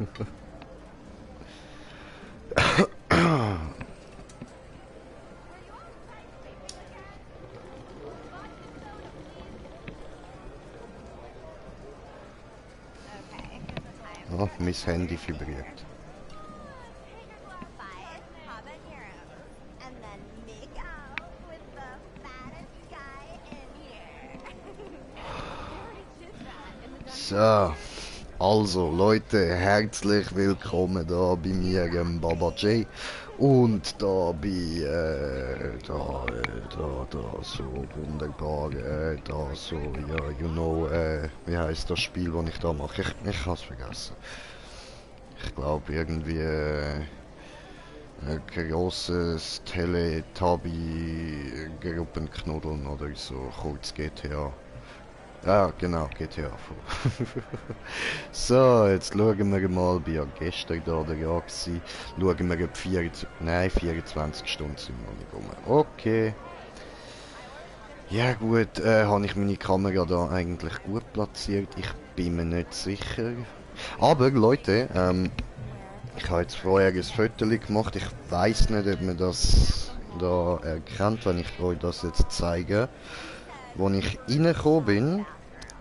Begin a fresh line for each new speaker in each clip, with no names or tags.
Oh, mein Handy vibriert. So, also Leute, herzlich willkommen da bei mir, Baba J. Und da bei, da, so wunderbar, da so, ja, you know, wie heißt das Spiel, das ich da mache? Ich hab's vergessen. Ich glaube irgendwie, grosses Teletubby-Gruppenknuddeln oder so, kurz GTA. Ja, genau, GTA vor. So, jetzt schauen wir mal, bin ja gestern da oder ja gewesen. Schauen wir, ob 24 Stunden sind wir noch nicht rum. Okay. Ja gut, habe ich meine Kamera da eigentlich gut platziert? Ich bin mir nicht sicher. Aber Leute, ich habe jetzt vorher ein Foto gemacht. Ich weiß nicht, ob man das da erkennt, wenn ich euch das jetzt zeige. Als ich reingekommen bin,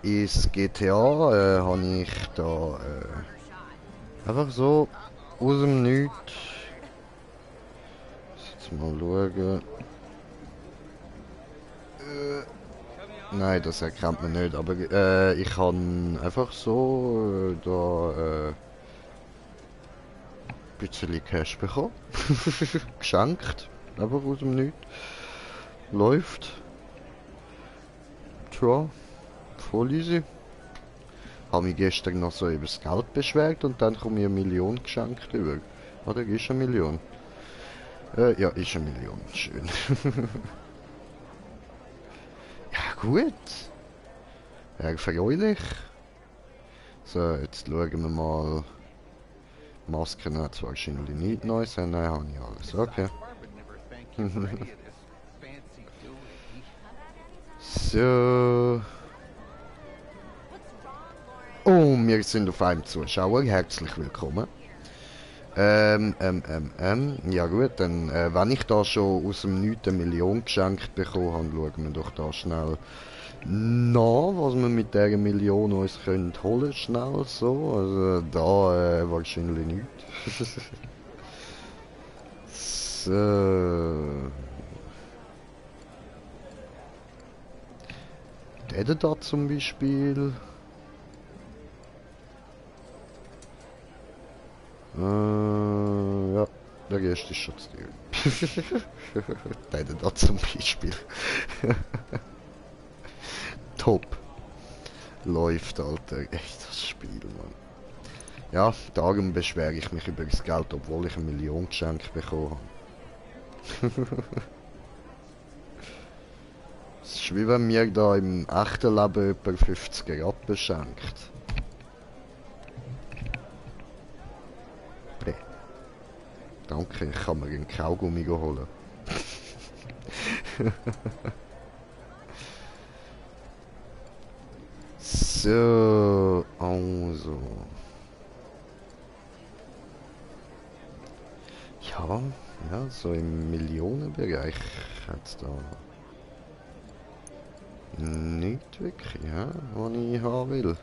ins GTA, habe ich da einfach so aus dem Nichts. Jetzt mal schauen. Nein, das erkennt man nicht, aber ich habe einfach so da ein bisschen Cash bekommen. Geschenkt. Einfach aus dem Nichts. Läuft. Tja, voll easy. Habe mich gestern noch so über das Geld beschwert und dann kommt mir 1 Million geschenkt über. Oder ist 1 Million? Ja, ist 1 Million. Schön. Ja, gut. Erfreulich. So, jetzt schauen wir mal. Masken hat es wahrscheinlich nicht Neues. Nein, habe ich alles. Okay. So. Oh, wir sind auf einem Zuschauer. Herzlich willkommen. Ja gut, dann, wenn ich da schon aus dem Nichts 1 Million geschenkt bekommen habe, schauen wir doch da schnell nach, was wir mit dieser Million uns können holen, schnell so. Also da wahrscheinlich nichts. So. Der da zum Beispiel. Ja, der erste ist schon zu teuer. Der da zum Beispiel. Top. Läuft, Alter. Echt das Spiel, Mann. Ja, darum beschwere ich mich über das Geld, obwohl ich 1 Million geschenkt bekommen habe. Es ist wie wenn mir da im echten Leben etwa 50 Rappen schenkt. Danke, ich kann mir einen Kaugummi holen. So, also. Ja, ja, so im Millionenbereich hat es da nicht wirklich, ja, was ich haben will.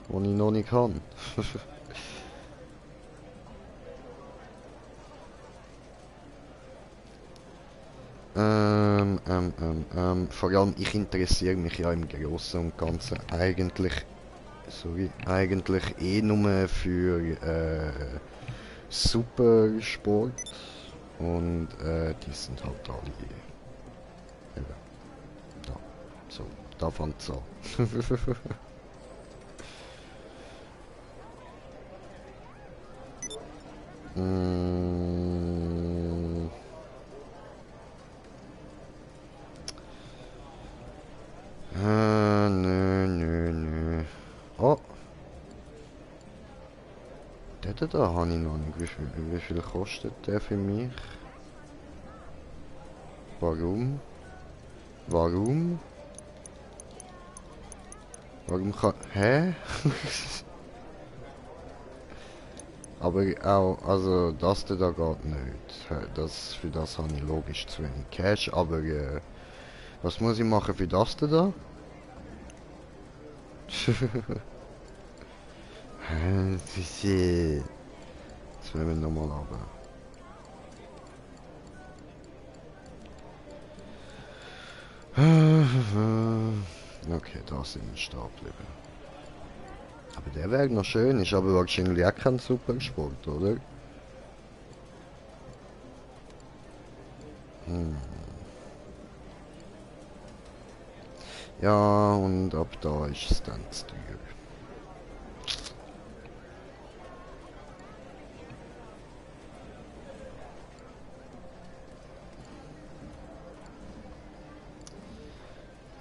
Was ich noch nicht kann. Vor allem, ich interessiere mich ja im Großen und Ganzen eigentlich eh nur für Supersport und die sind halt alle eben, da, so, da fängt's an. mm, nö. Oh, den da habe ich noch nicht. Wie viel kostet der für mich? Warum? Warum? Warum kann... Hä? Aber auch, also das da geht nicht. Für das habe ich logisch zu wenig Cash, aber was muss ich machen für das da? Shit. Jetzt wollen wir nochmal runter. Okay, da sind wir stehen geblieben. Aber der Weg noch schön ist, aber wahrscheinlich auch kein Supersport, oder? Hm. Ja, und ab da ist es dann zu teuer.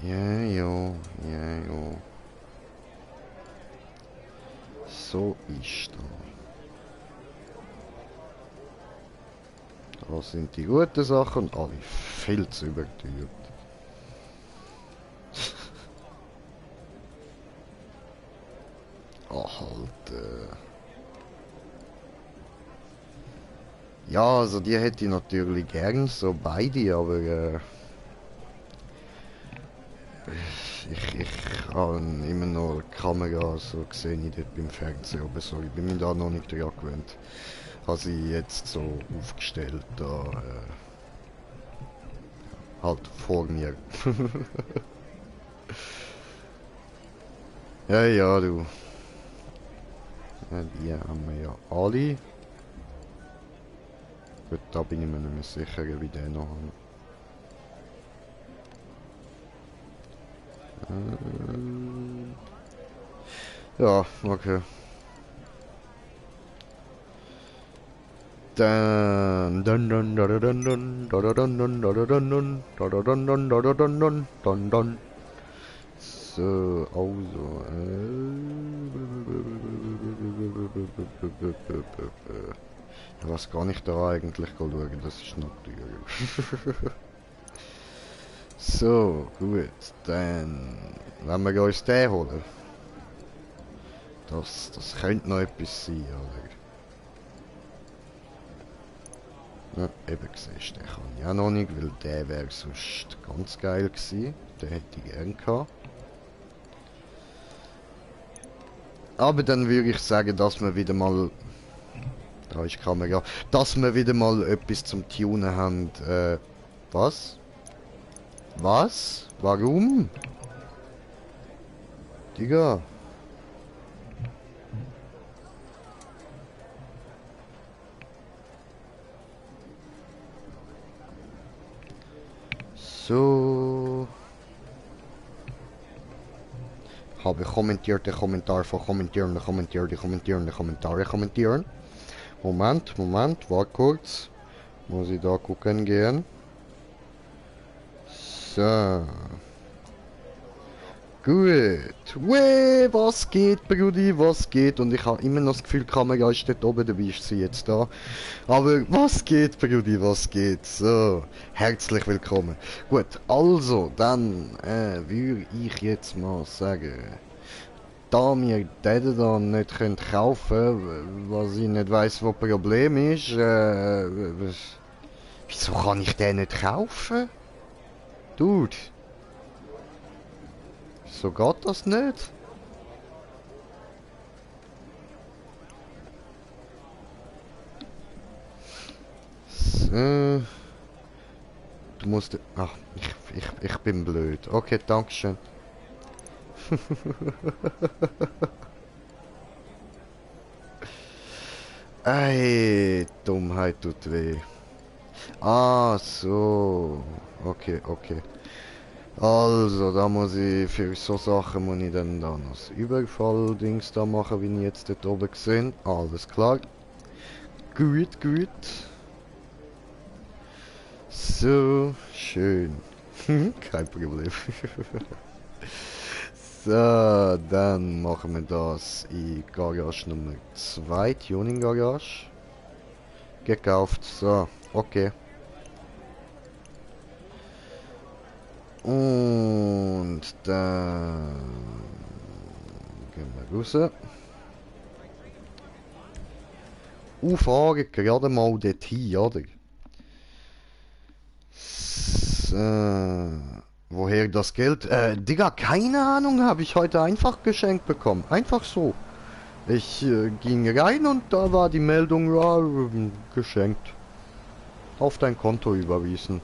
Ja, jo, ja, jo. So ist das. Da sind die guten Sachen und alle viel zu überteuert. Alter. Ja, also die hätte ich natürlich gern, so beide, aber ich habe immer noch die Kamera, so sehe ich dort beim Fernsehen, aber so, ich bin mir da noch nicht dran gewöhnt. Habe sie jetzt so aufgestellt, da halt vor mir. Ja, ja, du. Ja, die haben wir ja alle. Gut, da bin ich mir nicht mehr sicher, wie ich den noch habe. Ja, okay. Dann dun dun dun dun dun dun dun dun dun dun dun dun dun. So, also, was kann ich da eigentlich schauen? Das ist natürlich. So, gut, dann wenn wir uns den holen. Das könnte noch etwas sein, oder? Ja, eben siehst du, den kann ich auch noch nicht, weil der wäre sonst ganz geil gewesen. Den hätte ich gern gehabt. Aber dann würde ich sagen, dass wir wieder mal... Da ist die Kamera. Dass wir wieder mal etwas zum Tunen haben. Was? Was? Warum? Digga. So. Habe kommentierte Kommentar von kommentierende, Kommentare kommentieren. Moment, warte kurz. Muss ich da gucken gehen. So. Gut. Weh, was geht, Brudi, was geht? Und ich habe immer noch das Gefühl, die Kamera ist dort oben, dabei ist sie jetzt da. Aber was geht, Brudi, was geht? So, herzlich willkommen. Gut, also, dann würde ich jetzt mal sagen, da wir den da nicht können kaufen, was ich nicht weiss, was das Problem ist, wieso kann ich den nicht kaufen? Dude. So geht das nicht? So, du musst... Ach, ich bin blöd. Okay, dankeschön. Ey, Dummheit tut weh. Ah, so. Okay, okay. Also, da muss ich für so Sachen muss ich dann da noch das Überfall-Dings da machen, wie ich jetzt dort oben gesehen. Alles klar. Gut, gut. So, schön. Kein Problem. So, dann machen wir das in Garage Nummer 2, Tuning Garage. Gekauft, so, okay. Und dann gehen wir raus. fahren gerade mal dorthin, oder? Woher das Geld? Digga, keine Ahnung, habe ich heute einfach geschenkt bekommen. Einfach so. Ich ging rein und da war die Meldung, ja, geschenkt. Auf dein Konto überwiesen.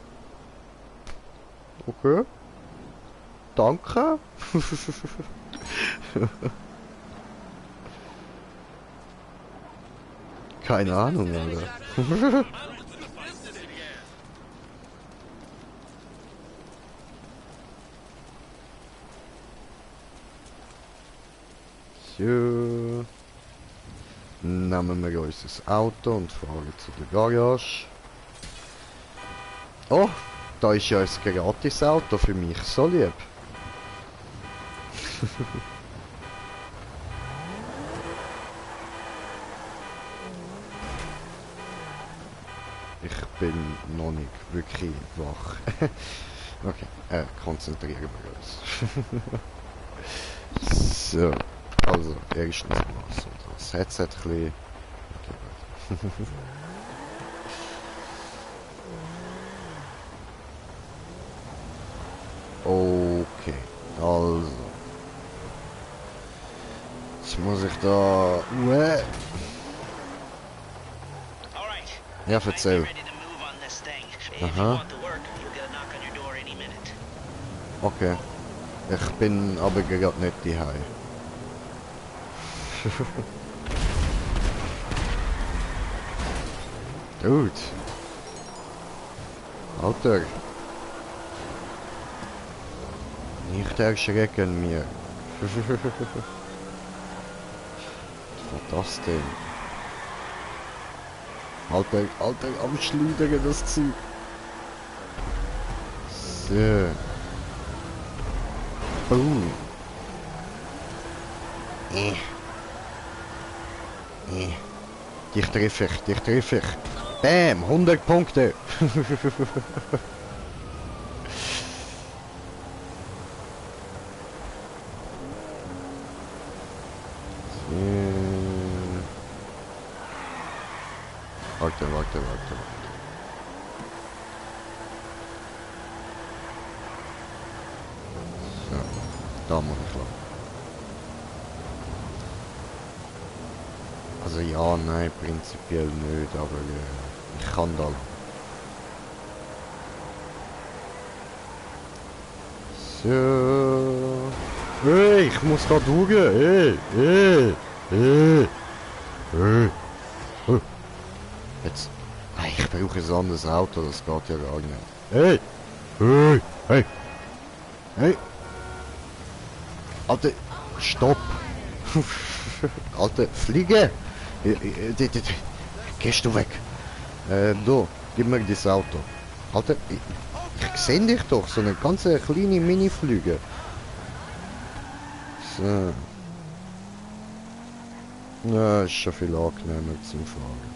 Okay, danke. Keine Ahnung, Alter. So. Nehmen wir uns das Auto und fahren zu der Garage. Oh, da ist ja ein gratis Auto für mich, so lieb. Ich bin noch nicht wirklich wach. Okay, konzentrieren wir uns. So, also erstens mal so das Headset ein bisschen. Okay, okay, also. Jetzt muss ich da... Ja, erzähl. Aha. Okay. Ich bin aber gerade nicht daheim. Dude. Alter. Nicht erschrecken mir. Was war das denn? Alter, am Schleudern das Zeug. So. Boom. Dich treffe ich. Bam, 100 Punkte. Warte. So, da muss ich lang. Also ja, nein, prinzipiell nicht, aber ich kann da lang. So. Hey, ich muss da durch. Hey. Jetzt. Nein, ich brauche ein anderes Auto, das geht ja gar nicht. Hey. Alter, stopp. Alter, fliege. Gehst du weg. Du, gib mir das Auto. Alter, ich sehe dich doch, so eine ganz kleine Mini-Flüge. So. Ja, ist schon viel angenehmer zum Fahren.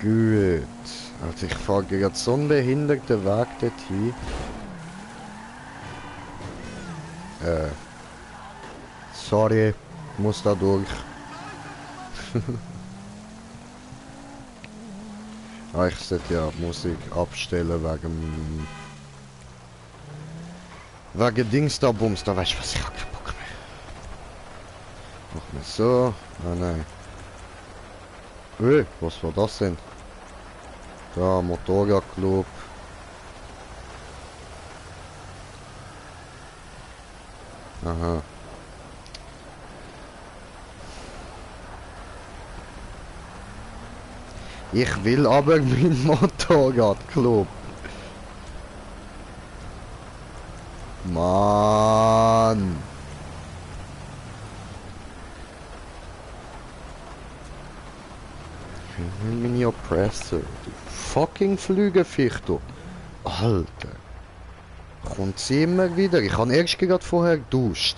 Gut. Also ich fahre gerade so einen behinderten Weg dorthin. Sorry, muss da durch. Ich sollte ja Musik abstellen wegen Dings da Bums, da weißt du was, ich hab keinen Bock mehr. Machen wir so. Ah nein. Was war das denn? Da, Motorradclub. Aha. Ich will aber mein Motorradclub. Mann. Mini Oppressor. Du fucking Flügelficht, du. Alter. Kommt sie immer wieder. Ich habe erst gerade vorher geduscht.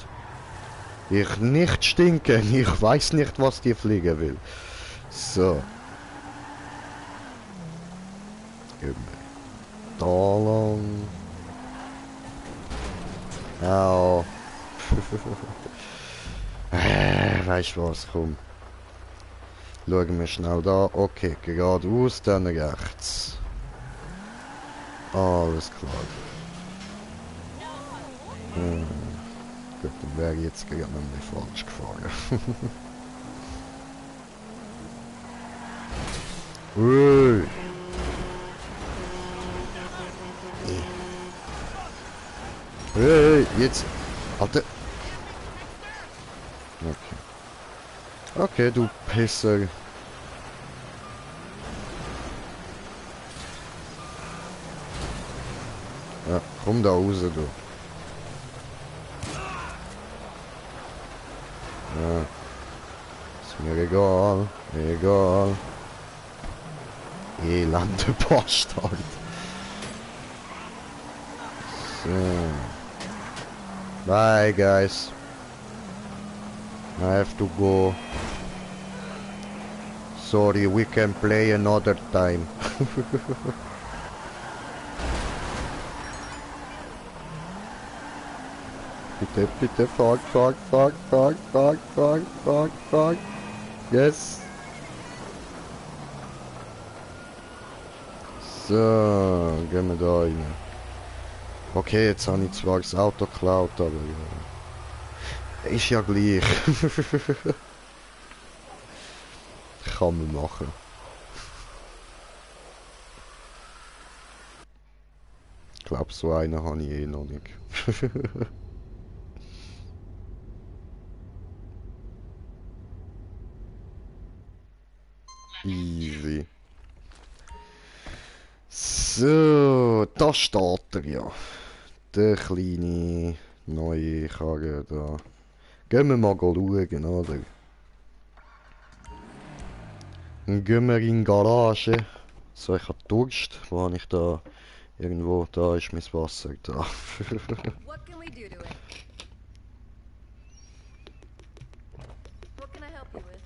Ich nicht stinken. Ich weiß nicht, was die fliegen will. So. Da lang. Au. Weißt du was, komm. Schauen wir schnell da. Okay, geradeaus, dann rechts. Alles klar. Gut, dann wäre ich jetzt gerade nämlich falsch gefahren. Ui. Hey, jetzt. Alter. Okay. Okay, du Pisser. Ja, komm da raus, du. Ja, ist mir egal. Egal. Elende Bastard. So. Bye, guys. I have to go. Sorry, we can play another time. Bitte, bitte, fuck, fuck, fuck, fuck, fuck, fuck, fuck, fuck. Yes. So, gehen wir da rein. Okay, jetzt habe ich zwar das Auto geklaut, aber ja. Ist ja gleich. Kann man machen. Ich glaube, so einen habe ich eh noch nicht. Easy. So, da steht er ja. Der kleine neue Karre da. Gehen wir mal schauen, oder? Dann gehen wir in die Garage. So, ich habe Durst. Wo habe ich da? Irgendwo, da ist mein Wasser da.
What can we do to it? What can I help you with?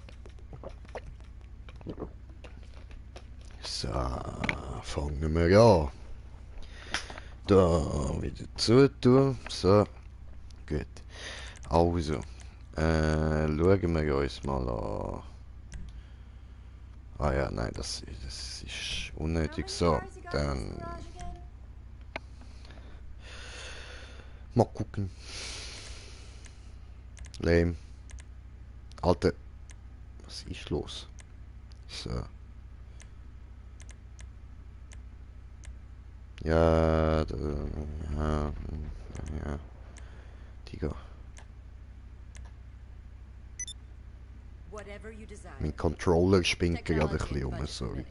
So, fangen wir an. Da wieder zu tun. So, gut. Also, schauen wir uns mal an. Ah ja, nein, das ist unnötig. So, dann mal gucken. Lame. Alter, was ist los? So. Ja, ja, ja. Digga. Mein Controller spinnt gerade ein bisschen um, sorry.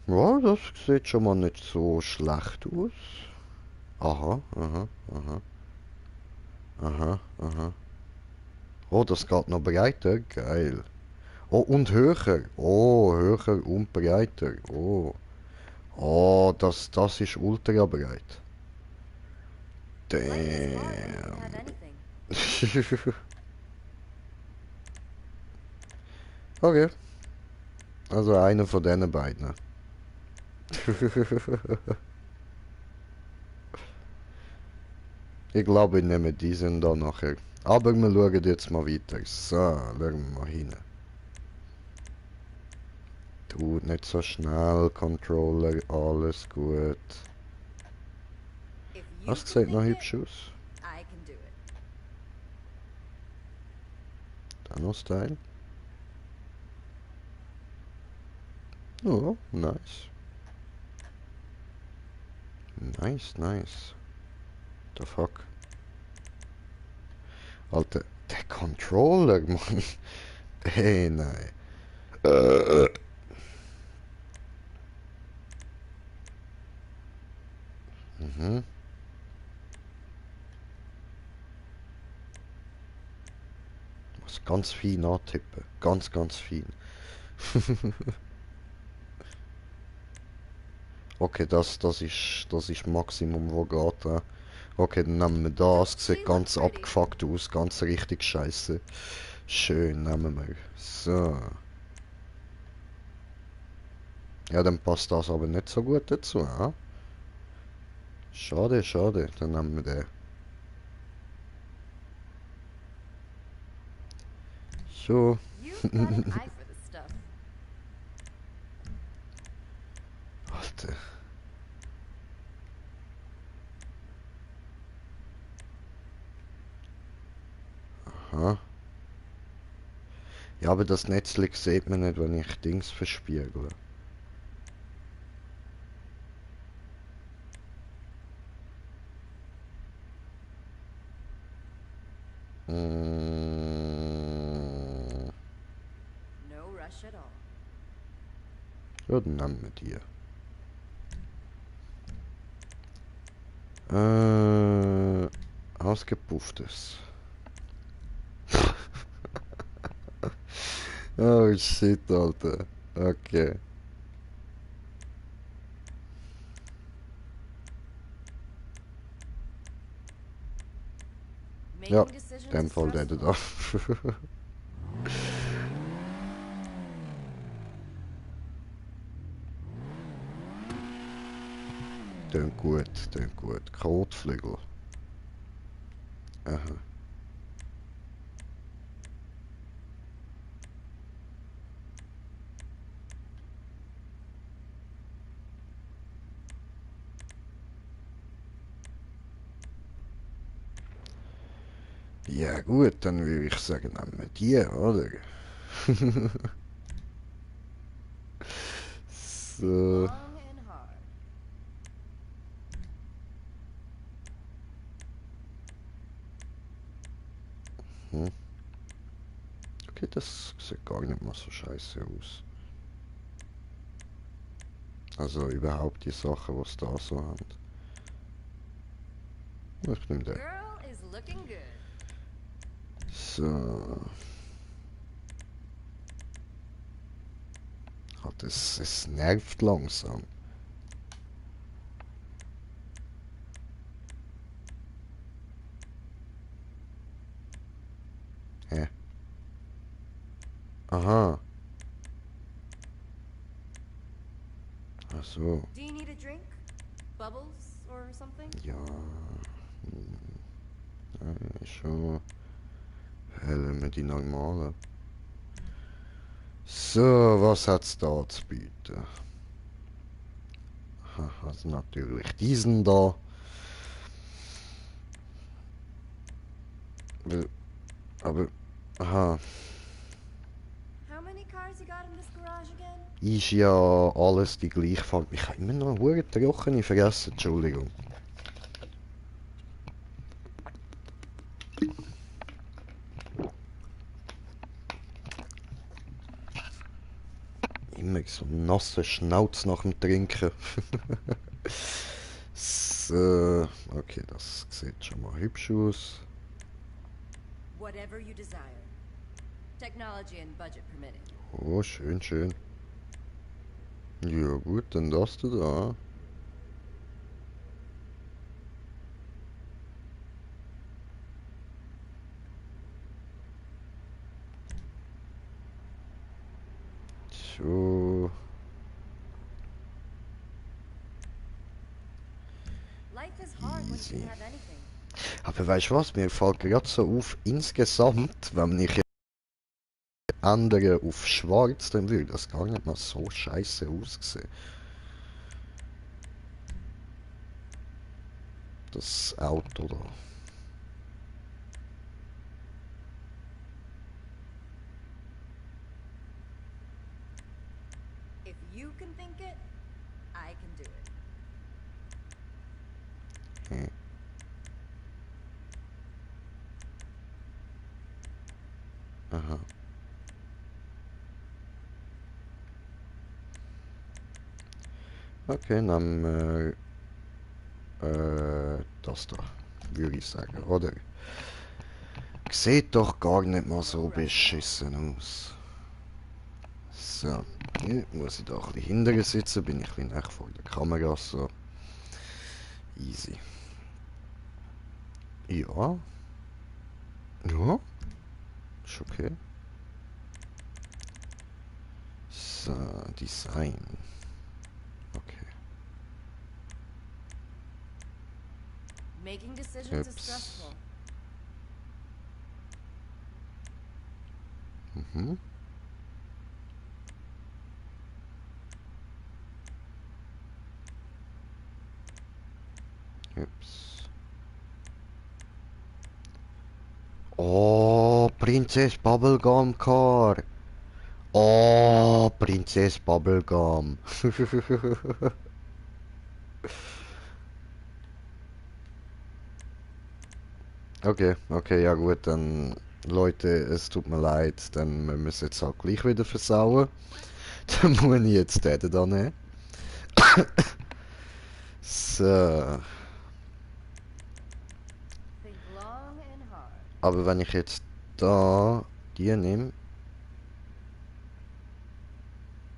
Ja, das sieht schon mal nicht so schlecht aus. Aha, aha, aha. Aha, aha. Oh, das geht noch breiter, geil. Oh, und höher. Oh, höher und breiter. Oh. Oh, das ist ultra breit. Damn. Okay. Also einer von diesen beiden. Ich glaube, ich nehme diesen da nachher. Aber wir schauen jetzt mal weiter. So, schauen wir mal hin. Tut nicht so schnell, Controller, alles gut. Das sieht noch hübsch aus. Dann noch Style. Oh, nice. Nice, nice. The fuck? Alter, der Controller, Mann. Hey, nein. Mhm. Muss ganz fein antippen. Ganz, ganz fein. Okay, das ist Maximum, wo geht. Okay, dann nehmen wir das. Sieht ganz abgefuckt aus. Ganz richtig scheiße. Schön, nehmen wir. So. Ja, dann passt das aber nicht so gut dazu, hä? Schade, schade. Dann nehmen wir den. So.
You've got an eye for this stuff.
Alter. Aha. Ja, aber das Netzwerk sieht man nicht, wenn ich Dings verspiegle. Mm.
No rush at all.
Ja, dann nehmen wir die. Ausgepufftes. Oh shit, Alter. Okay. Ja,
Making decisions
in dem
is
Fall der da.
stressful.
Tönt gut, tönt gut. Kotflügel. Aha. Ja gut, dann würde ich sagen, nehmen wir die, oder? So.
Long and hard.
Hm. Okay, das sieht gar nicht mal so scheiße aus. Also überhaupt die Sachen, was da so haben. Ich nehme den.
Girl is looking good.
So. Hat es nervt langsam. Hä? Aha. Ach so.
Do you need a drink? Bubbles or something?
Ja. Schon. Wählen wir die normale. So, was hat's da zu bieten? Aha, also natürlich diesen da. Aber, aha,
How many cars you got in this garage again?
ist ja alles die gleiche Farbe. Ich habe immer noch eine hure trockene vergessen, Entschuldigung. Immer so einen nassen Schnauz nach dem Trinken. So, okay, das sieht schon mal hübsch aus.
Whatever you desire. Technology and budget permitting.
Oh, schön, schön. Ja gut, dann das da. So.
Life is hard when you
Easy.
can have anything.
Aber weißt du was, mir fällt gerade so auf, insgesamt, wenn ich ändere auf schwarz, dann würde das gar nicht mal so scheiße aussehen. Das Auto da.
If you can think it, I can do it.
Hm. Aha. Okay, dann das da, würde ich sagen, oder? Sieht doch gar nicht mal so beschissen aus. So, hier muss ich da ein bisschen hinterher sitzen, bin ich ein bisschen näher vor der Kamera, so. Easy. Ja. Ja. Ist okay. So, Design. Okay.
Making decisions is
Ups.
stressful.
Mhm. Ups. Oh, Prinzess Bubblegum Car. Oh, Prinzess Bubblegum. Okay, okay, ja gut, dann Leute, es tut mir leid, dann müssen wir es jetzt auch gleich wieder versauen. Dann muss ich jetzt den da nehmen. So,
Think long and hard.
aber wenn ich jetzt da die nehme.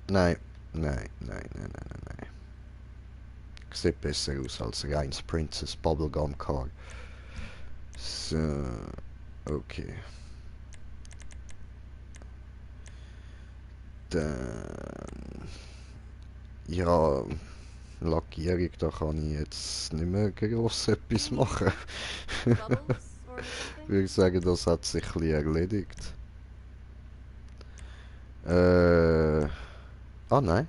Nein, nein, nein, nein, nein, nein, nein. Sieht besser aus als reines Princess Bubblegum Car. So, okay. Dann. Ja, Lackierung, da kann ich jetzt nicht mehr gross etwas machen.
Bubbles or
Ich
anything?
würde sagen, das hat sich ein bisschen erledigt. Äh. Ah nein,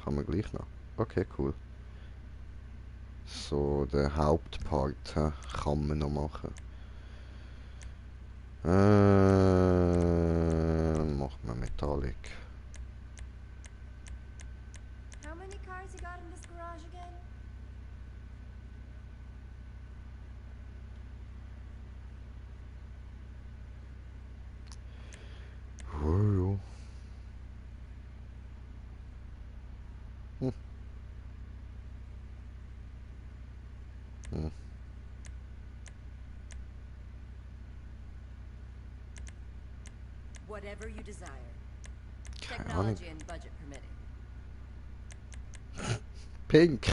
kann man gleich noch. Okay, cool. So, der Hauptpart kann man noch machen. Macht man Metallic.
How many cars you got in this garage again?
Oh, ja. Hm.
Whatever you desire.
Keine Ahnung.
Technology and budget permitting.
Pink.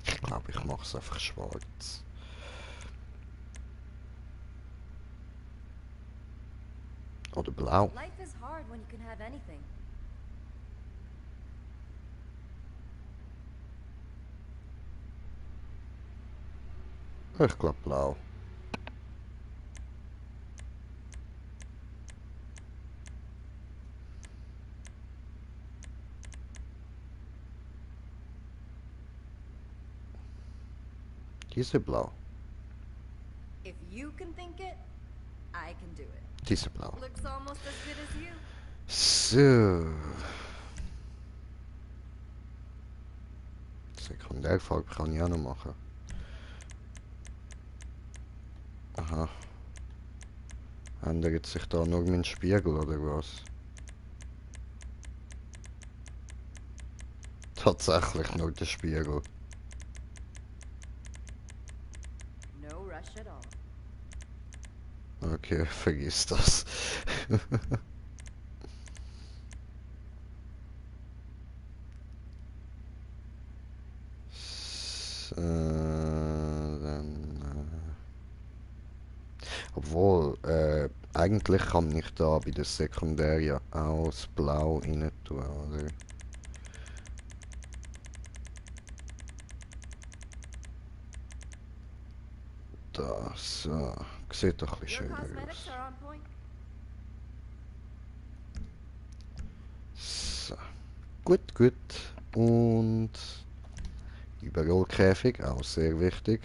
Ich glaube, ich mache es einfach schwarz. Oder blau.
Life is hard when you can have anything.
Ich glaube blau. Diese blau.
If you can think it, I can do it.
Diese blau.
Looks almost as good as you.
So. Sekundärfarbe kann ich auch noch machen. Aha. Ändert sich da nur mein Spiegel oder was? Tatsächlich nur der Spiegel.
No rush at all.
Okay, vergiss das. So, obwohl, eigentlich kann ich da bei der Sekundär ja auch das Blau rein tun, oder? Da, so. Sieht doch ein bisschen
Your
schöner
cosmetics
aus.
are on point.
So. Gut, gut. Und Überrollkäfig, auch sehr wichtig.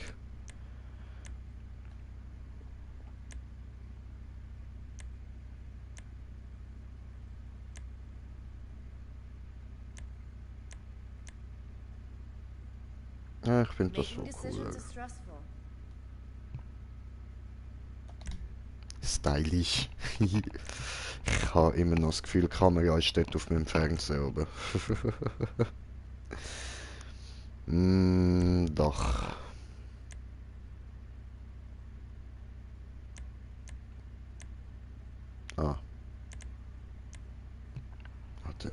Ja, ich finde das so
Making
cooler.
decisions is stressful.
Stylisch. Ich habe immer noch das Gefühl, die Kamera ist dort auf meinem Fernseher oben. Doch. Ah, warte.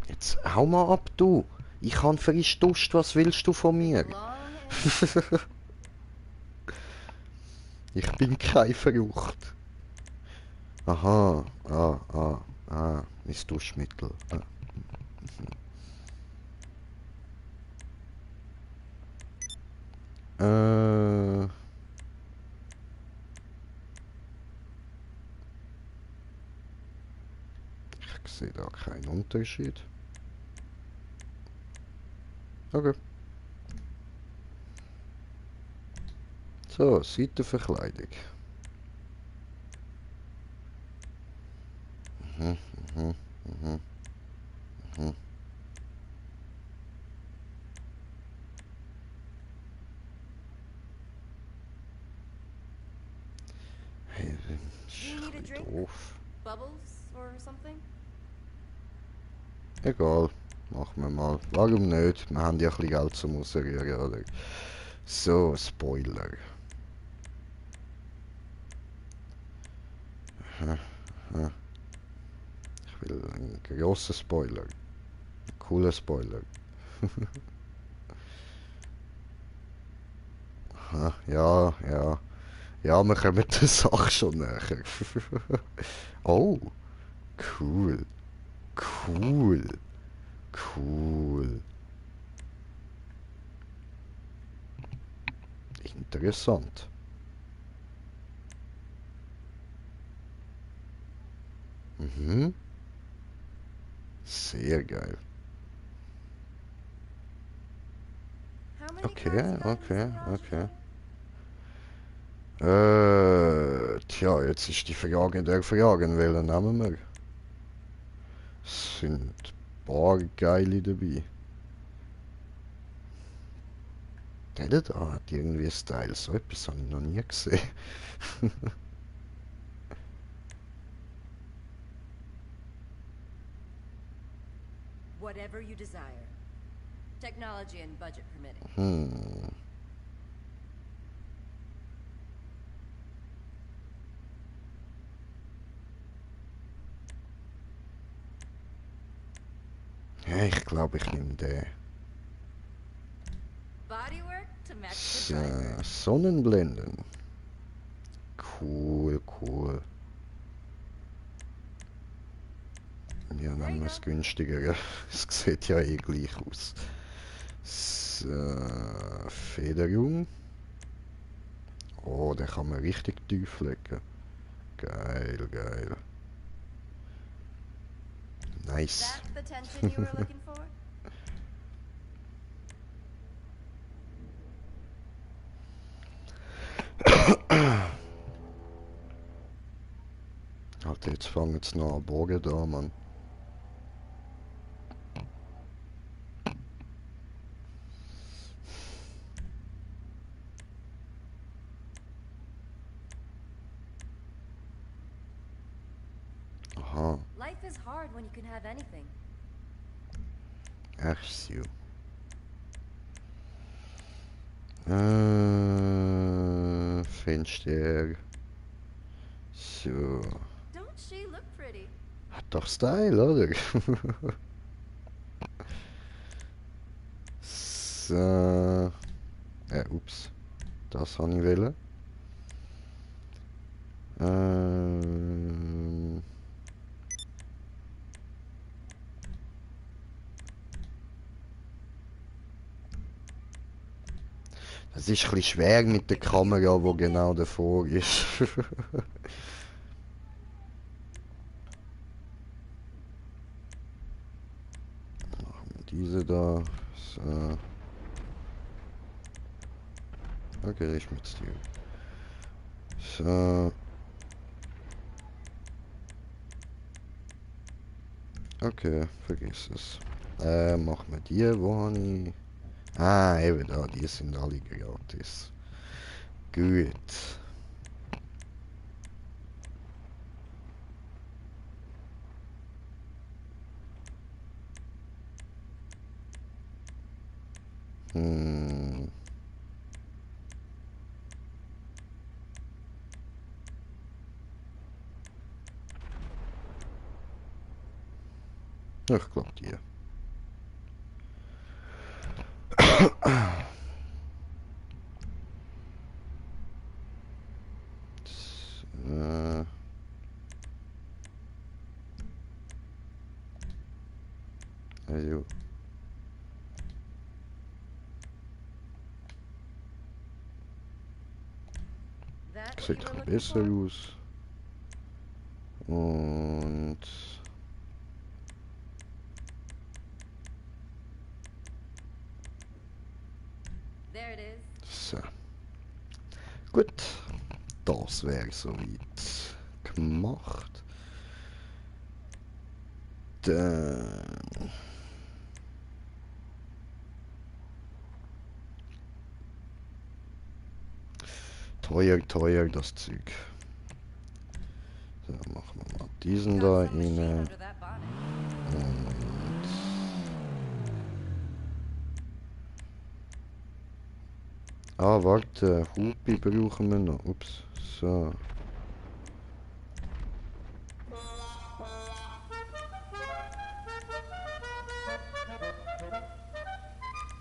Jetzt hau mal ab, du. Ich habe frisch Durst, was willst du von mir?
Long and
Ich bin kein Verrucht. Aha, mein Duschmittel. Äh, sehe da keinen Unterschied. Okay. So, Seitenverkleidung. Mhm, mhm, mhm, mhm. Hey, das
Do
ist
you need a
ein bisschen
drink?
doof.
Bubbles or something?
Egal, machen wir mal. Warum nicht? Wir haben ja ein bisschen Geld zum Rausrühren, oder? So, Spoiler. Aha, aha. Ich will einen grossen Spoiler. Einen coolen Spoiler. Aha, ja, ja. Ja, wir kommen der Sache schon näher. Oh, cool. Cool. Cool. Interessant. Mhm. Sehr geil.
How many cars
Okay,
you got in this
okay,
garage
okay.
again?
Tja, jetzt ist die Frage der Fragen, welchen nehmen wir? Es sind ein paar geile dabei. Der da hat irgendwie Style, so etwas habe ich noch nie gesehen.
Whatever you desire. Technology and budget permitting.
Hm. Ja, ich glaube, ich nehme den.
Bodywork to match the driver.
Sonnenblenden. Cool, cool. Ja,
There
nehmen
you
wir
go.
es günstiger. Es sieht ja eh gleich aus. Federung. Oh, den kann man richtig tief legen. Geil, geil. Nice.
That the tension you were looking for?
Alter, jetzt fangen sie noch an Bogen da, Mann. Aha,
Life is hard when you can have anything.
ach so. Fenster. So.
Don't she look pretty?
Hat doch Style, oder? So. Ups. Das habe ich wollen. Ähm, Das ist ein bisschen schwer mit der Kamera, wo genau davor ist. Machen wir diese da. So. Okay, ich mit dir. So. Okay, vergiss es. Machen wir die, wo habe ich... Ah, eben da, die sind alle gratis. Gut. Hm. Ich glaube die. Äh, also,
That what
sieht
you
ein
were
bisschen
looking
besser
for?
aus. Und
There it is.
So. Gut. Das wäre soweit gemacht. Dann... Teuer, das Zeug. So, machen wir mal diesen da
Got some machine
rein.
under that bonnet.
Und... Ah, warte, Hupi brauchen wir noch. Ups, so.
No rush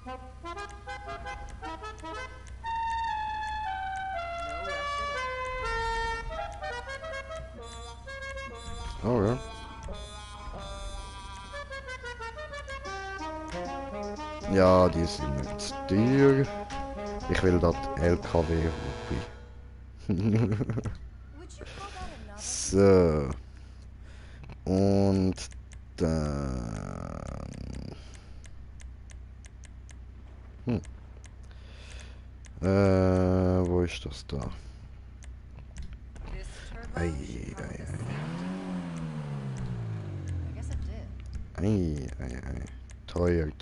at all.
Oh ja. Ja, die sind nicht zu teuer. Ich will das LKW-Hupi.
Would you call that a
So.
novelty?
Und dann... wo ist das da?
This turbo
Ei,
should come
ei,
with a
ei.
I guess it did.
Ei. Teuer.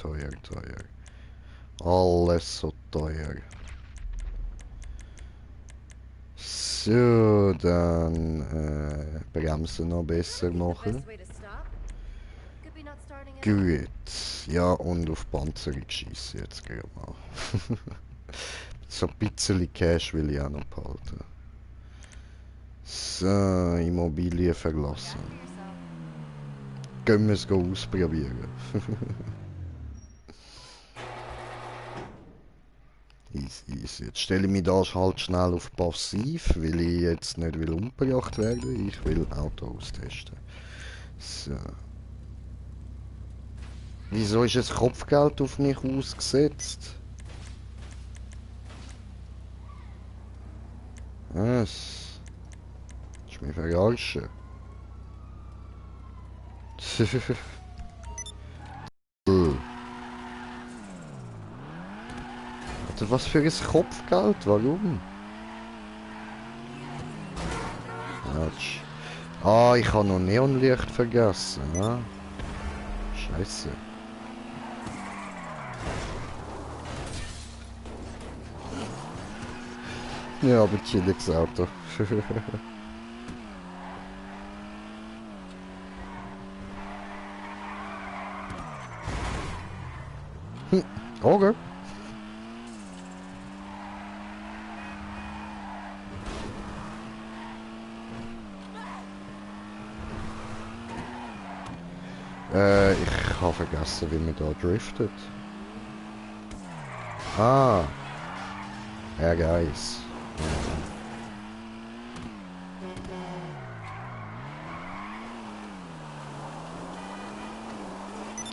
Alles so teuer. So, dann Bremsen noch besser
Maybe the
machen.
best way to stop could be not starting at all.
Gut. Ja, und auf Panzerung schießen jetzt gerade mal. So ein bisschen Cash will ich auch noch behalten. So, Immobilien verlassen.
Back to yourself.
Gehen wir es ausprobieren. Easy. Jetzt stelle ich mich da halt schnell auf Passiv, weil ich jetzt nicht will umgebracht werden. Ich will Auto austesten. So. Wieso ist das Kopfgeld auf mich ausgesetzt? Was? Willst du mich verarschen? Alter, was für ein Kopfgeld? Warum? Autsch. Ah, ich habe noch Neonlicht vergessen. Ah. Scheiße. Ja, aber chilliges Auto. Okay. Ich habe vergessen, wie man da driftet. Ah. Ja, guys.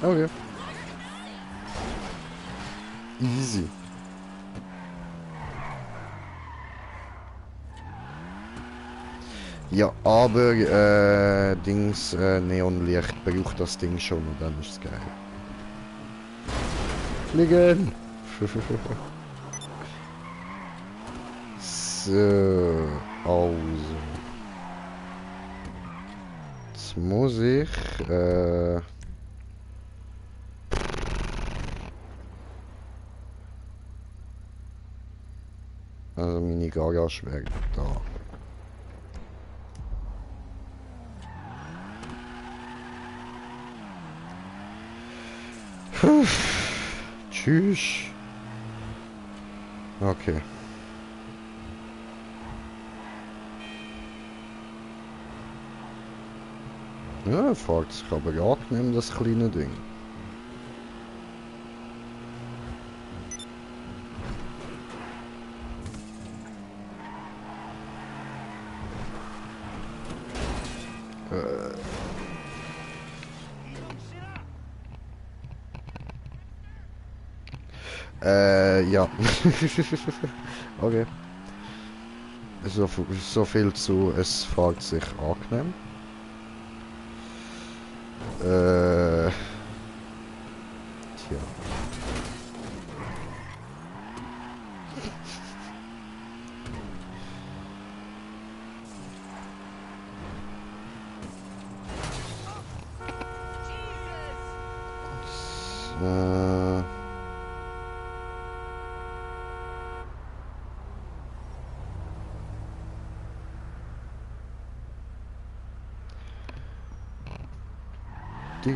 Okay. Easy. Ja, aber Dings Neonlicht braucht das Ding schon und dann ist es geil. Fliegen! So, also. Jetzt muss ich also meine Garage wäre da. Tschüss. Okay. Ja, fährt sich aber angenehm, das kleine Ding. Ja. Okay. So viel zu, es fährt sich angenehm. Tja. So. Du.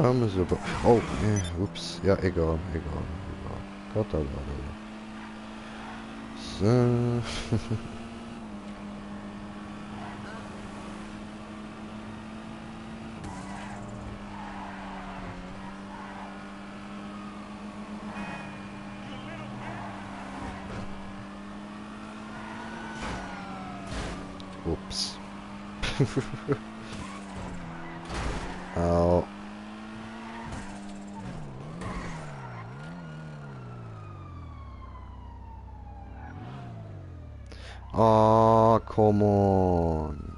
Haben wir super. Oh, ups. Ja, egal. Gott, so. Ups. Au. Ah, come on.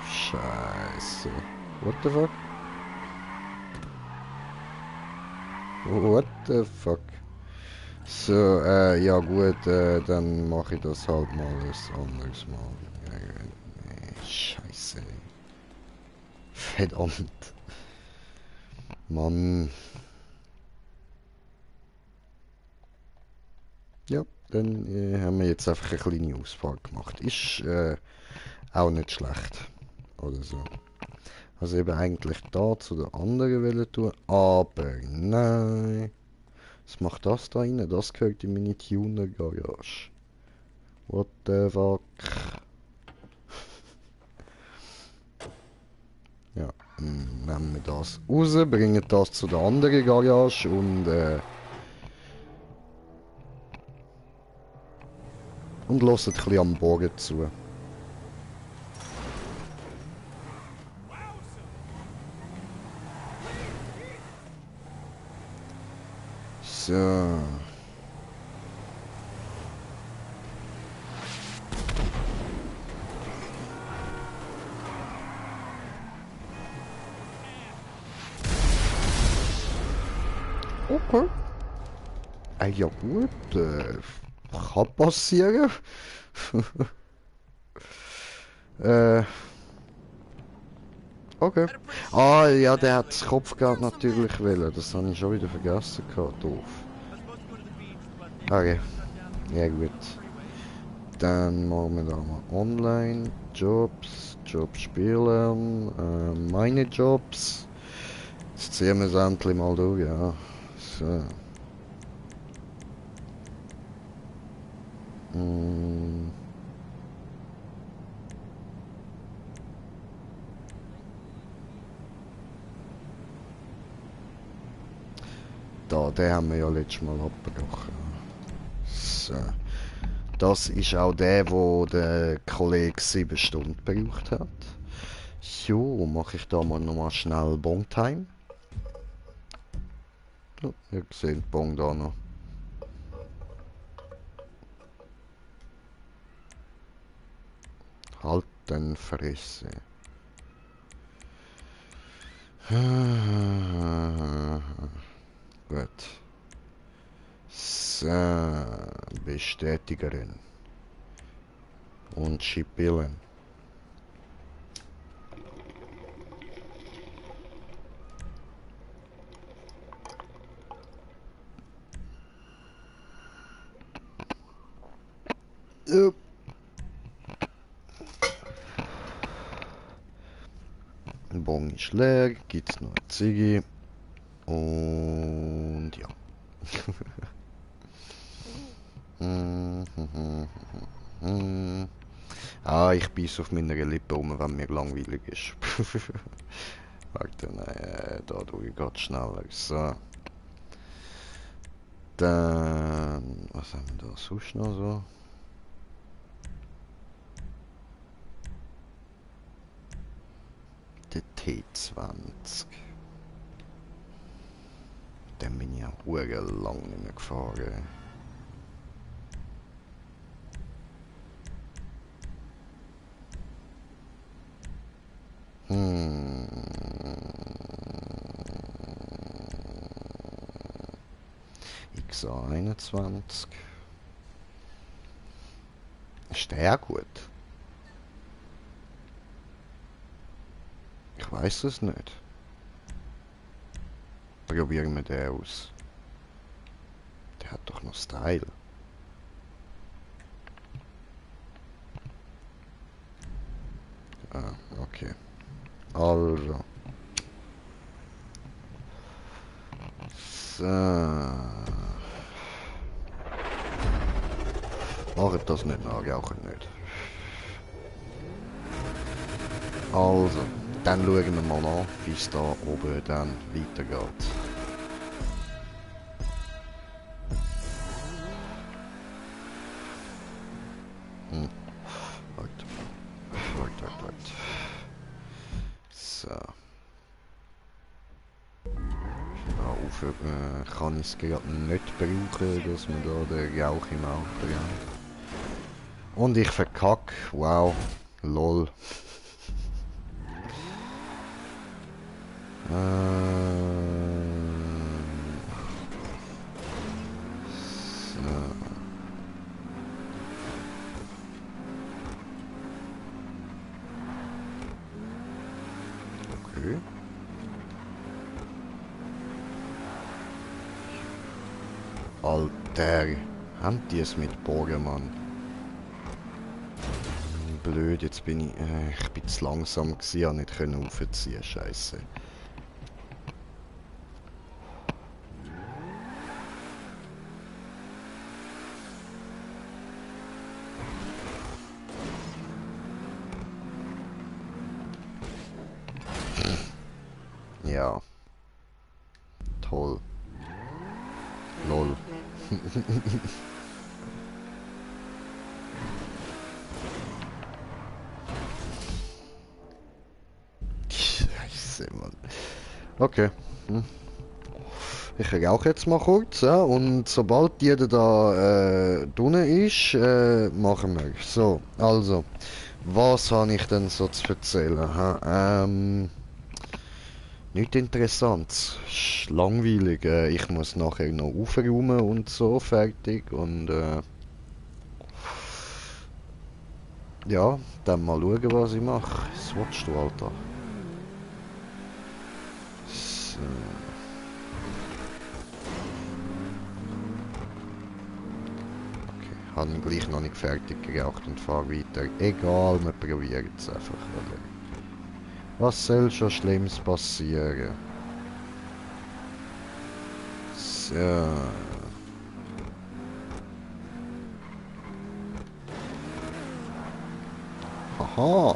Scheiße. What the fuck? What the fuck? So, ja gut, dann mache ich das halt mal ein anderes Mal. Scheiße. Verdammt. Mann. Ja, dann haben wir jetzt einfach eine kleine Ausfahrt gemacht. Ist auch nicht schlecht. Oder so. Also eben eigentlich da zu der anderen wollen tun, aber nein. Was macht das da rein? Das gehört in meine Tuner-Garage. What the fuck? Ja, nehmen wir das raus, bringen das zu der anderen Garage und hören ein bisschen am Bogen zu. So. Okay. Ja gut, kann passieren. äh, okay. Ah ja, der hat das Kopfgeld natürlich wollen. Das habe ich schon wieder vergessen gehabt. Doof. Okay. Ja gut. Dann machen wir da mal online. Jobs. Jobs spielen. Meine Jobs. Jetzt ziehen wir es endlich mal durch, ja. So. Mm. Da, den haben wir ja letztes Mal abgebrochen. So. Das ist auch der, wo der Kollege 7 Stunden gebraucht hat. Jo, mache ich da mal nochmal schnell Bong-Time. Oh, ihr seht Bong da noch. Halt den Fresse. Gut. So, bestätigen. Und schippeln. Ein Bon ist leer, gibt's noch eine Ziggy. Und ja. Ah, ich beiß auf meiner Lippe rum, wenn mir langweilig ist. Warte, nein, da durch geht schneller. So. Dann, was haben wir da sonst noch so? Der T20. Dann bin ich ja hure lang nicht mehr gefahren. XA21. Ist der gut? Ich weiß es nicht. Probieren wir den aus. Der hat doch noch Style. Ah, okay. Also. So. Macht das nicht nach, rauchen nicht. Also, dann schauen wir mal an, wie es da oben dann weitergeht. Warte. So. Auf kann ich es gerade nicht brauchen, dass wir da den Rauch im Auto haben. Und ich verkacke. Wow. Lol. So. Okay. Alter, haben die es mit Bogen, Mann? Blöd, jetzt bin ich bin zu langsam gewesen, habe nicht können aufziehen, Scheiße. Ja. Toll. Lol. Scheiße, Mann. Okay. Ich rauche jetzt mal kurz, ja, und sobald jeder da drinnen ist, machen wir. So, also, was habe ich denn so zu erzählen? Ha? Nichts Interessantes. Ist langweilig. Ich muss nachher noch aufräumen und so, fertig. Und ja, dann mal schauen, was ich mache. Was willst du, Alter? So. Okay, habe ihn gleich noch nicht fertig geraucht und fahre weiter. Egal, wir probieren es einfach. Oder? Was soll schon Schlimmes passieren? So. Haha.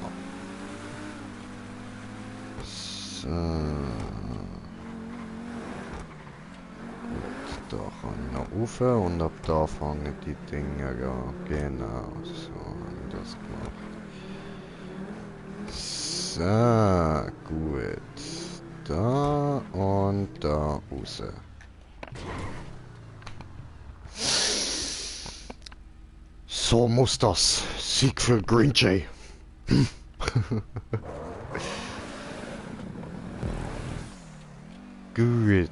So. Gut, da kann ich noch rauf und ab da fangen die Dinger an. Genau, so habe ich das gemacht. So, gut. Da und da raus. So muss das. Sieg für Green Jay. Gut.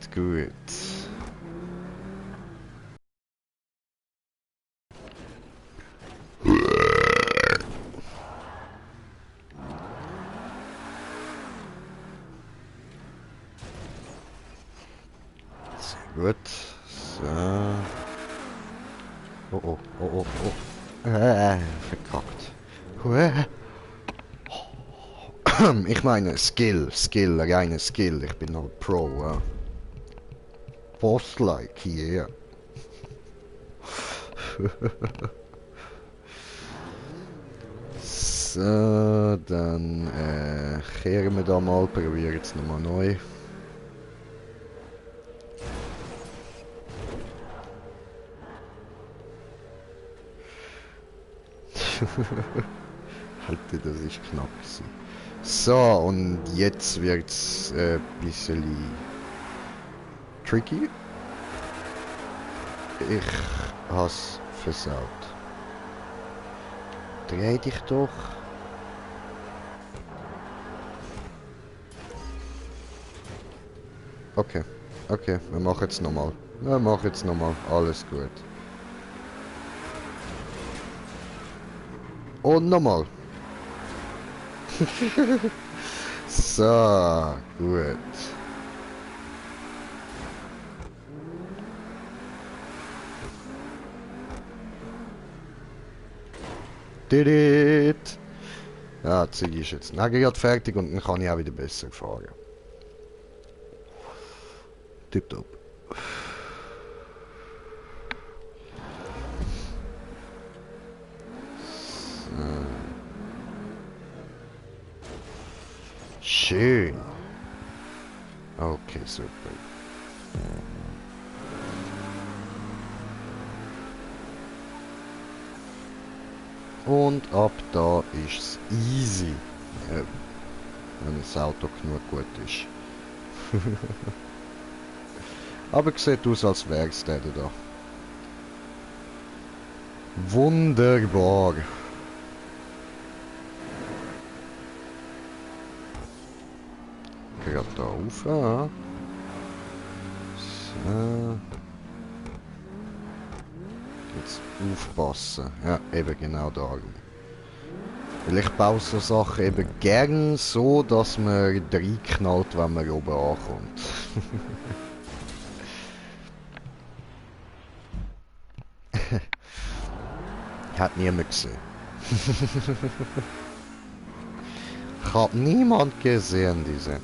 Sehr gut. So. Oh. Verkackt. Ich meine Skill, reine Skill. Ich bin halt Pro, ja. Boss-like hier. So, dann kehren wir da mal, probieren jetzt nochmal neu. Alter, das ist knapp gewesen. So, und jetzt wird's ein bisschen tricky. Ich has versaut. Dreh dich doch. Okay, okay, wir machen jetzt nochmal. Wir machen jetzt nochmal. Alles gut. Und nochmal. So, gut. Didit. Ja, die Züge ist jetzt gerade fertig und dann kann ich auch wieder besser fahren. Tipptopp. So. Schön. Okay, super. Und ab da ist's easy. Wenn das Auto genug gut ist. Aber sieht aus, als wäre es der da. Wunderbar. Gerade da rauf. So. Jetzt aufpassen. Ja, eben genau darum. Weil ich baue so Sachen eben gern so, dass man reinknallt, wenn man oben ankommt. Hat niemand gesehen. Ich hab niemand gesehen, diese.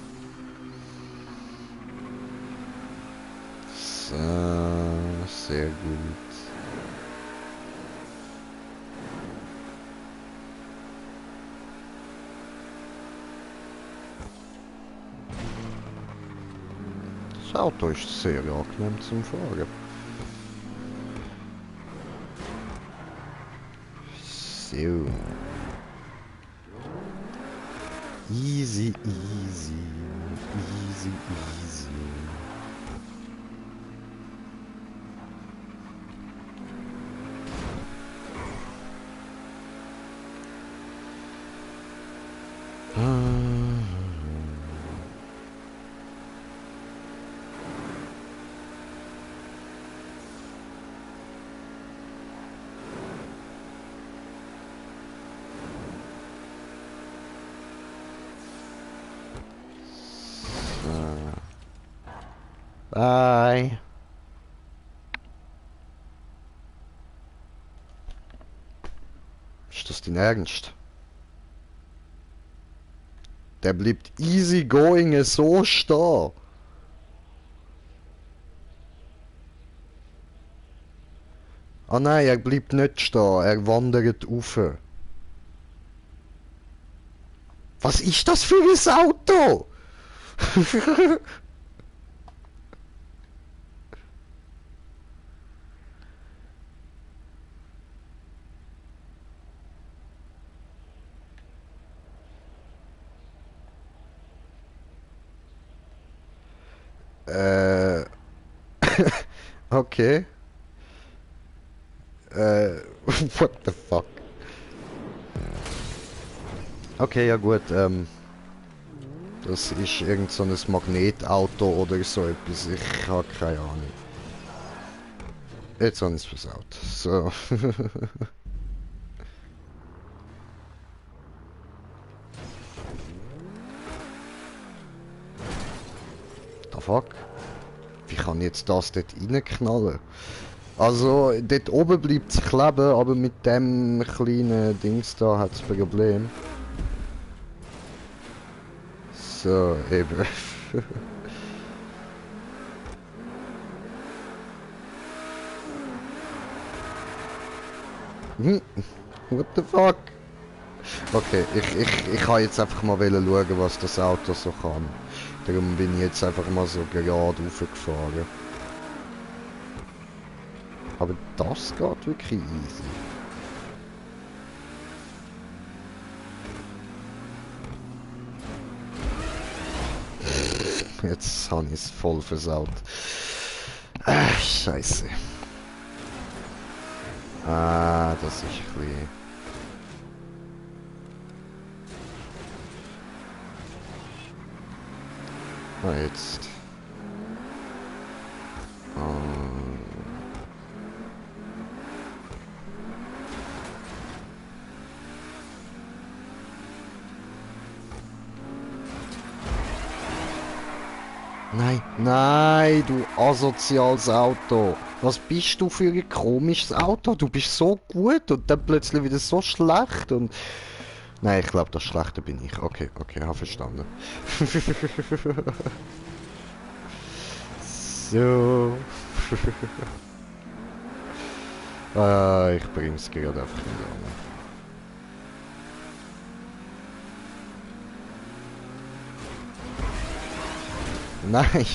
So, sehr gut. Das Auto ist sehr angenehm zum Fahren. So. Easy, easy, easy, easy. Bye. Ist das dein Ernst? Der bleibt easy going so stehen. Ah nein, er bleibt nicht stehen, er wandert rauf. Was ist das für ein Auto? Okay. What the fuck? Okay, ja gut, das ist irgend so ein Magnetauto oder so etwas, ich habe keine Ahnung. Jetzt habe ich es versaut. So. The fuck? Wie kann jetzt das dort reinknallen? Also, dort oben bleibt es kleben, aber mit dem kleinen Dings da hat es ein Problem. So, eben. What the fuck? Okay, ich kann jetzt einfach mal schauen, was das Auto so kann. Darum bin ich jetzt einfach mal so gerade raufgefahren. Aber das geht wirklich easy. Jetzt habe ich es voll versaut. Scheiße. Ah, das ist ein bisschen... Ah, jetzt. Nein, nein, du asoziales Auto. Was bist du für ein komisches Auto? Du bist so gut und dann plötzlich wieder so schlecht und... Nein, ich glaube, das Schlechte bin ich. Okay, okay, habe verstanden. So. Ah, ich bring's gerade einfach nicht an. Nein!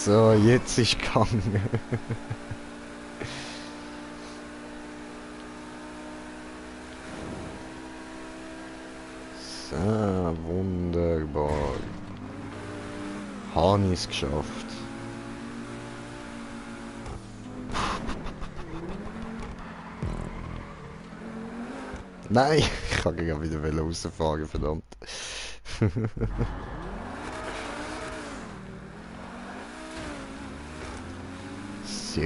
So, jetzt ist gegangen. So, wunderbar. Habe ich's geschafft. Nein, ich kann ja wieder rausfahren, verdammt. So.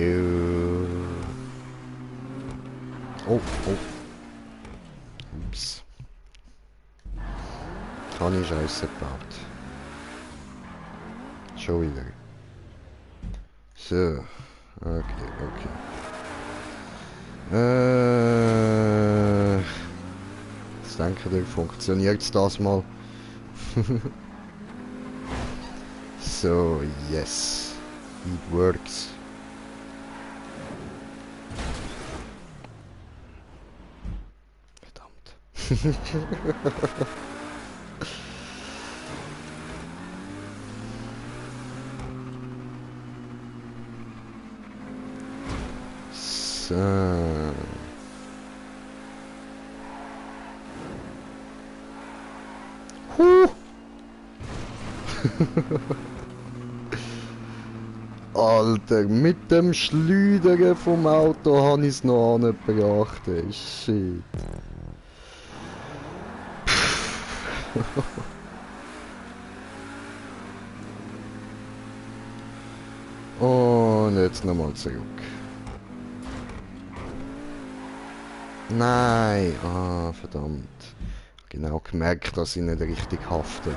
Oh, oh. Ups. Habe ich Scheiße gebaut. Schon wieder. So. Okay, okay. Jetzt denke ich, funktioniert das mal. So, yes. It works. Verdammt. So. Huh. Alter, mit dem Schleudern vom Auto habe ich es noch angebracht. Shit. Und jetzt nochmal zurück. Nein, ah, verdammt. Genau gemerkt, dass ich nicht richtig hafte.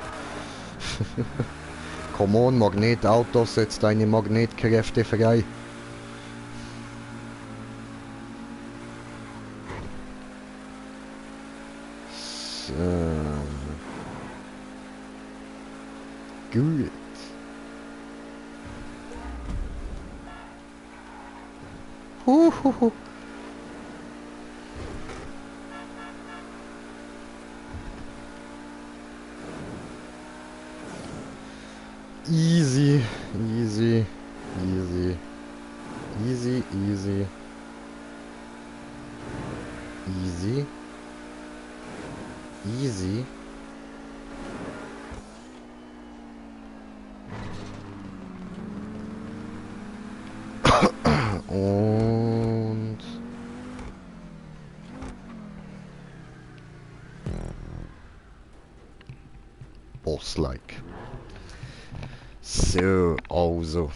Come on, Magnetauto, setzt deine Magnetkräfte frei. So. Gut. Huhuhu. Easy, easy, easy, easy, easy, easy, easy. Und Boss-like. So, also.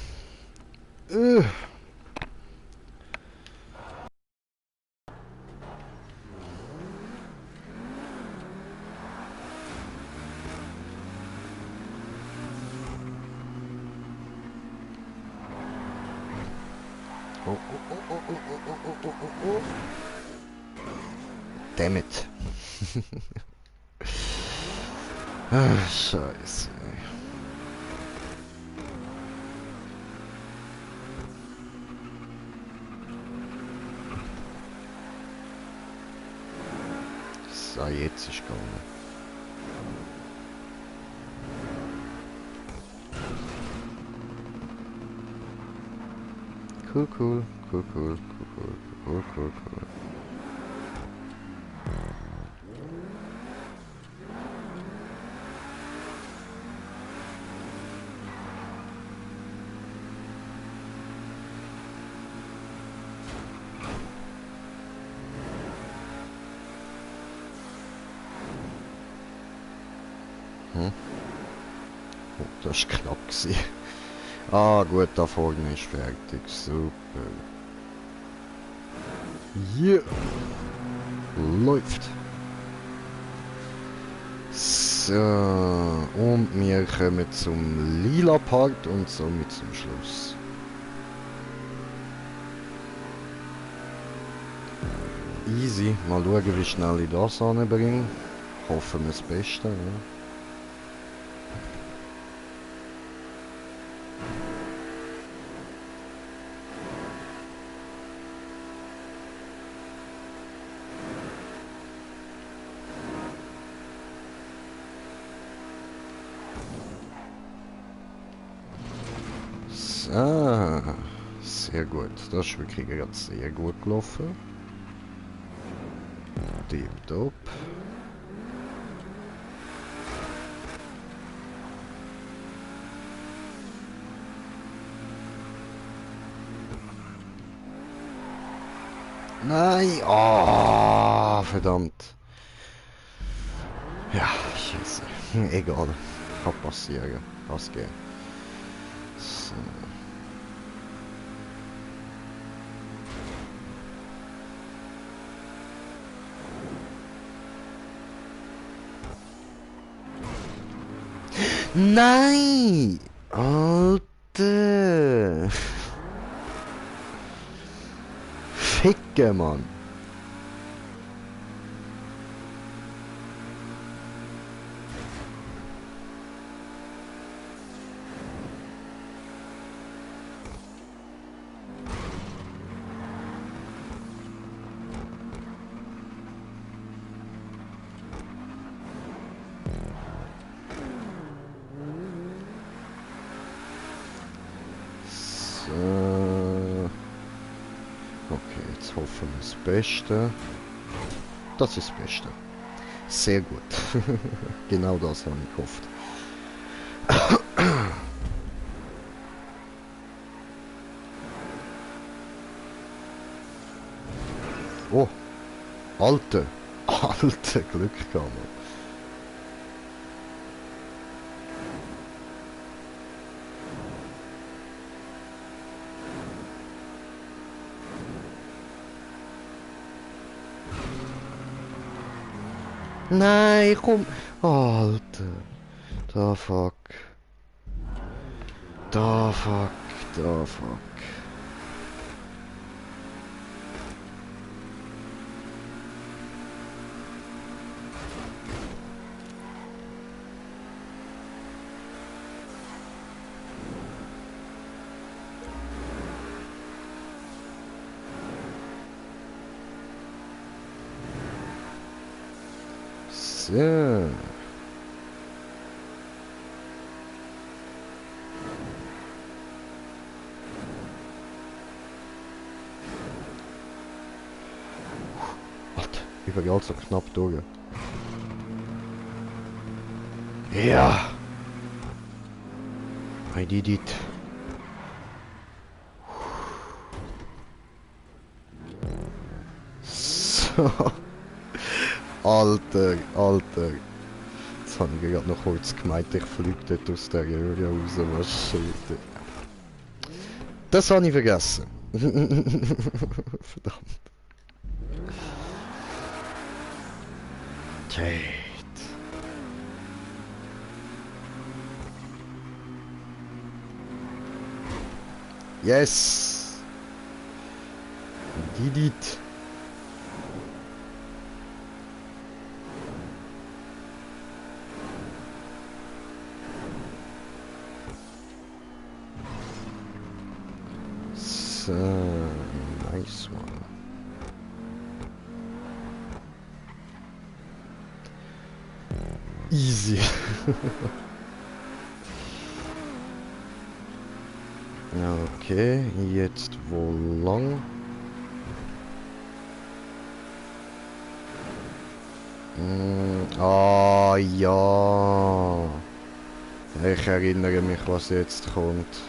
Oh, oh, oh, oh, oh, oh, oh, oh, oh, oh. Damn it. Ah, Scheiße. So, jetzt ist gegangen. Cool, cool, cool, cool, cool, cool, cool, cool. Oh, das war knapp gewesen. Ah, gut, da vorne ist fertig. Super. Yeah. Läuft. So, und wir kommen zum lila Part und somit zum Schluss. Easy, mal schauen, wie schnell ich das anbringe. Hoffen wir das Beste, ja. So, sehr gut. Das ist wirklich gerade sehr gut gelaufen. Tipptopp. Nein! Ah, verdammt. Ja, scheiße. Egal. Kann passieren. Kann's gehen. So. Nein! Alter! Ficke, Mann! So. Okay, jetzt hoffen wir das Beste. Das ist das Beste. Sehr gut. Genau das habe ich gehofft. Oh, Alter. Alter, Glück gehabt. Nein, komm. Alter. Da fuck. Da fuck. Da fuck. So. Alter, ich bin gerade so knapp durch. Ja. I did it. So. Alter, Alter. Jetzt habe ich gerade noch kurz gemeint, ich fliege dort aus der Area raus. Was shit. Das habe ich vergessen. Verdammt. Shit. Yes. Did it. So, nice one. Easy. Okay, jetzt wo lang? Ah ja. Ich erinnere mich, was jetzt kommt.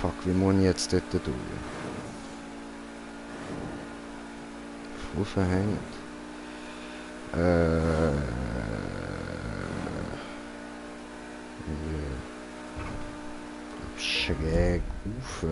Fuck, wie muss ich jetzt dort durch? Voll verhängt. Ja. Schräg rauf.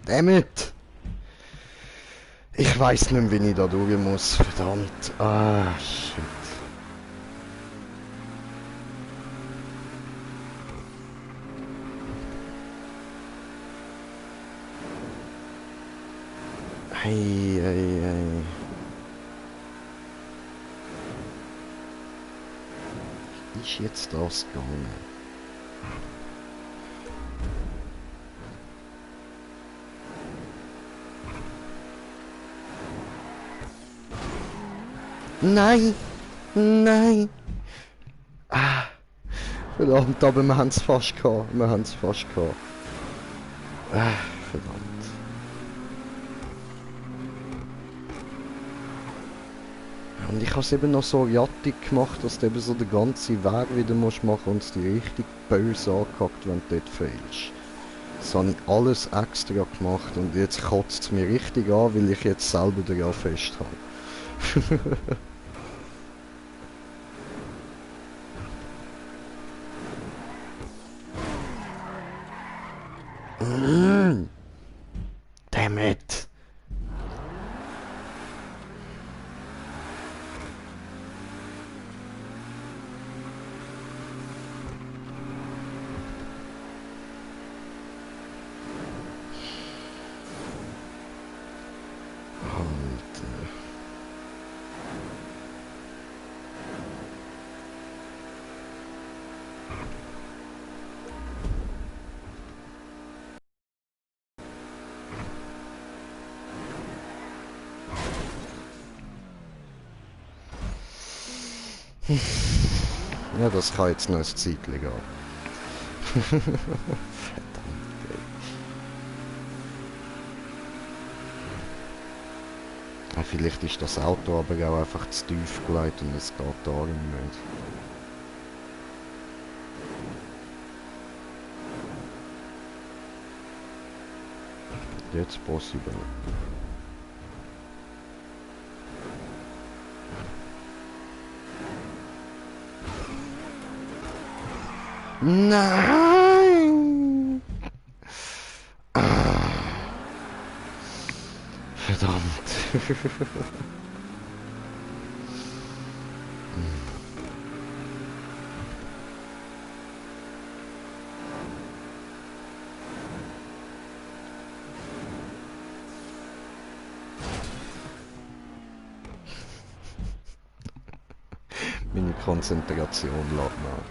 Dammit! Ich weiß nicht, wie ich da durch muss. Verdammt. Ah, shit. Hey, hey, hey. Wie ist jetzt das gegangen? Nein! Nein! Ah! Verdammt, aber wir haben es fast gehabt. Wir haben es fast gehabt. Ah, verdammt. Und ich habe es eben noch so jattig gemacht, dass du eben so den ganzen Weg wieder musst machen und es dir richtig böse angehackt, wenn du dort fehlst. Das habe ich alles extra gemacht und jetzt kotzt es mir richtig an, weil ich jetzt selber daran fest habe. Damn it! Alter. Ja, das kann jetzt noch ein Zeitchen gehen. Verdammt, ey. Ja, vielleicht ist das Auto aber auch einfach zu tief gelegt und es geht darum nicht. Jetzt possible. Nein! Ah, verdammt. Meine Konzentration lädt nach.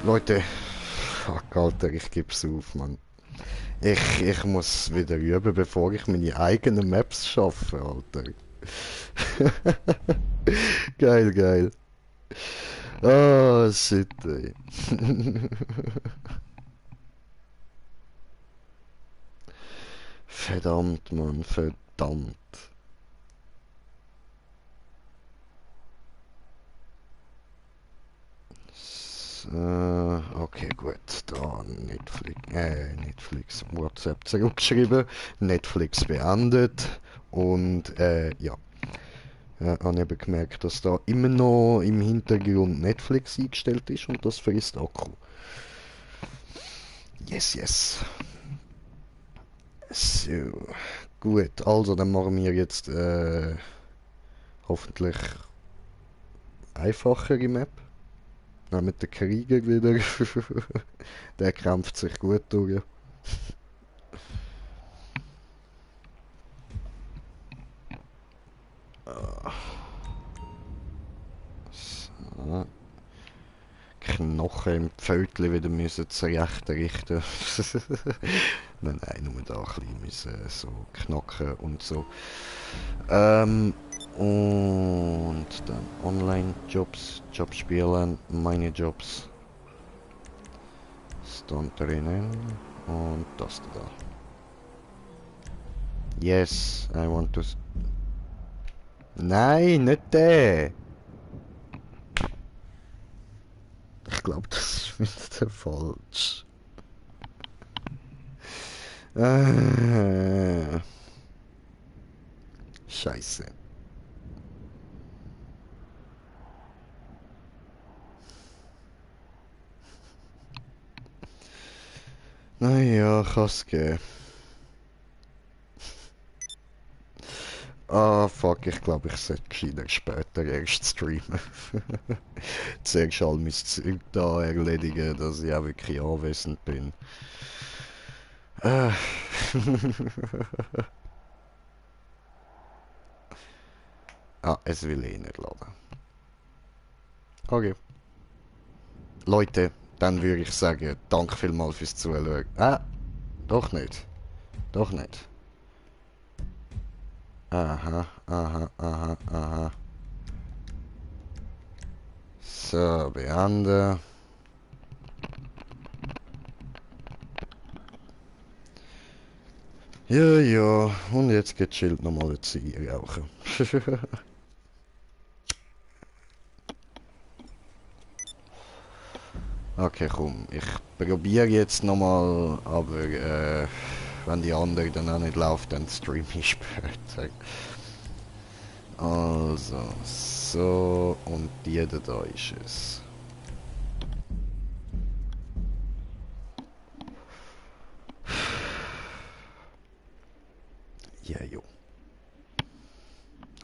Leute, fuck, Alter, ich geb's auf, Mann. Ich muss wieder üben, bevor ich meine eigenen Maps schaffe, Alter. Geil, geil. Ah, shit, ey. Verdammt, Mann, verdammt. So, Okay, gut. Da Netflix, WhatsApp zurückgeschrieben, Netflix beendet und ja. Habe eben gemerkt, dass da immer noch im Hintergrund Netflix eingestellt ist und das frisst Akku. Yes, yes. So, gut. Also, dann machen wir jetzt hoffentlich einfachere Map. Mit den Krieger wieder. Der kämpft sich gut durch. So. Knochen im Pfötchen wieder müssen zurechtrichten. Nein, nur da ein bisschen müssen so knacken und so. Und dann Online-Jobs, Jobs spielen, meine Jobs. Stand drinnen und das da. Yes, I want to... Nein, nicht der! Ich glaube, das ist wieder falsch. Scheiße. Naja, kann's gehen. Ah, fuck, ich glaube, ich sollte gescheiter später erst streamen. Zuerst all mein Zeug da erledigen, dass ich auch wirklich anwesend bin. Äh. Ah, es will eh nicht laden. Okay. Leute, dann würde ich sagen, danke vielmals fürs Zuschauen. Ah, doch nicht. Doch nicht. Aha, aha, aha, aha. So, beenden. Ja, ja, und jetzt geht chillt nochmal eine Ziege rauchen. Okay, komm, ich probiere jetzt nochmal, aber wenn die andere dann auch nicht läuft, dann streame ich später. Also, so, und die da ist es. Ja, jo.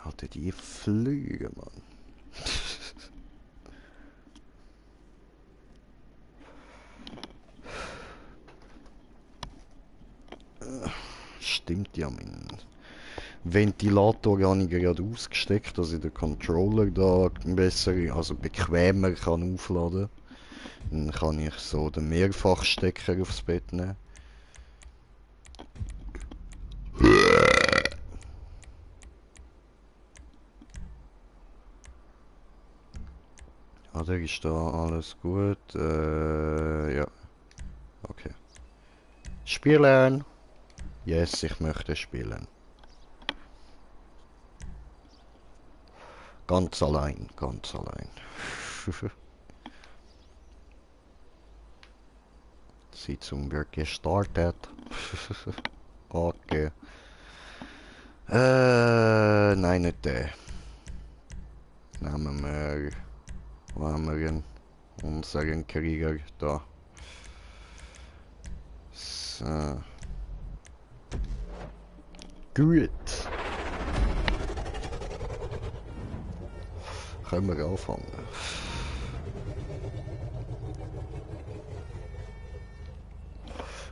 Hatte die Flüge, Mann. Stimmt ja, mein Ventilator habe ich gerade ausgesteckt, dass ich den Controller da besser, also bequemer kann aufladen. Dann kann ich so den Mehrfachstecker aufs Bett nehmen. Ah, da ist da alles gut. Ja. Okay. Spielen! Yes, ich möchte spielen. Ganz allein, ganz allein. Sitzung wird gestartet. Okay. Nein, nicht der. Nehmen wir... Wo haben wir ihn? Unseren Krieger da. So. Gut. Können wir anfangen?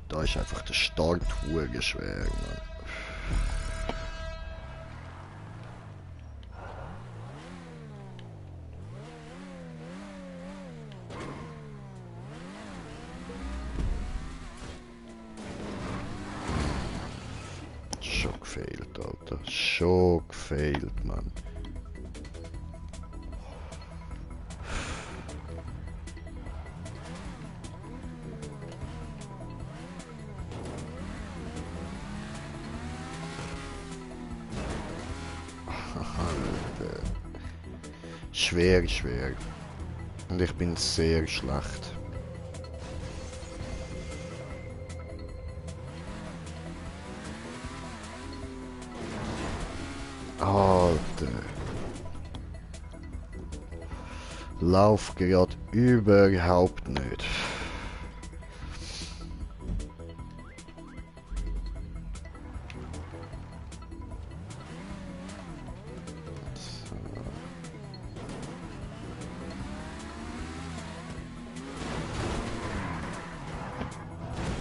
Da ist einfach der Start schwer, Mann. Schon gefailt, Alter. Schon gefailt, Mann. Alter. Schwer, schwer. Und ich bin sehr schlecht. Lauf gerade überhaupt nicht.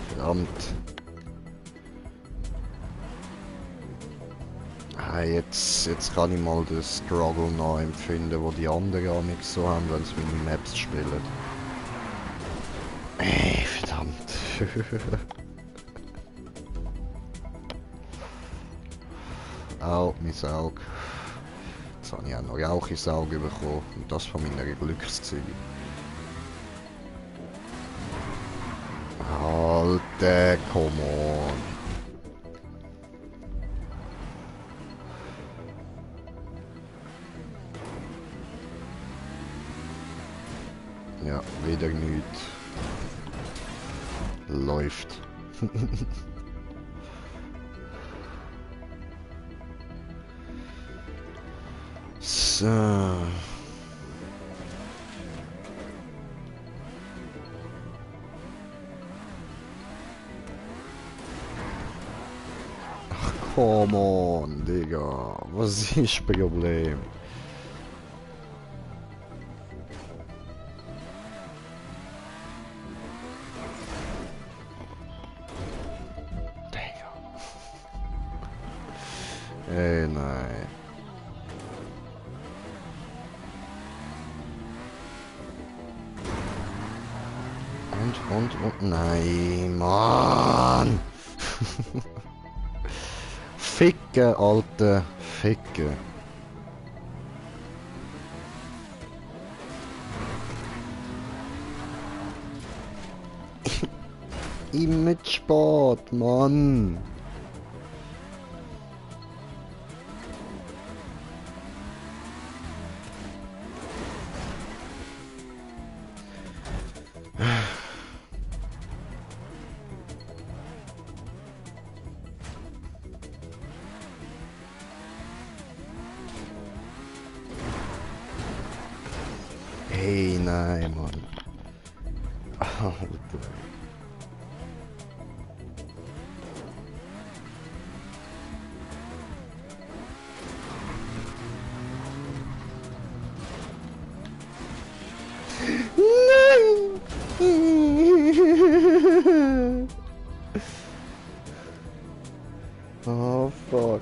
Verdammt. Ah, jetzt kann ich mal das Struggle noch empfinden, wo die anderen auch nicht so haben, wenn sie meine Maps spielen. Verdammt. Au, mein Auge. Jetzt habe ich auch noch Rauch ins Auge bekommen. Und das von meiner Glückszüge. Alter, come on. Ja, wieder nichts. Läuft. So. Ach, come on, Digga. Was ist das Problem? Digga. Ey, nein. Und, nein, Mann! Ficke, Alter, Ficke. Imagesport, Mann! Hey, nein, Mann. Alter. Nein! Oh, fuck.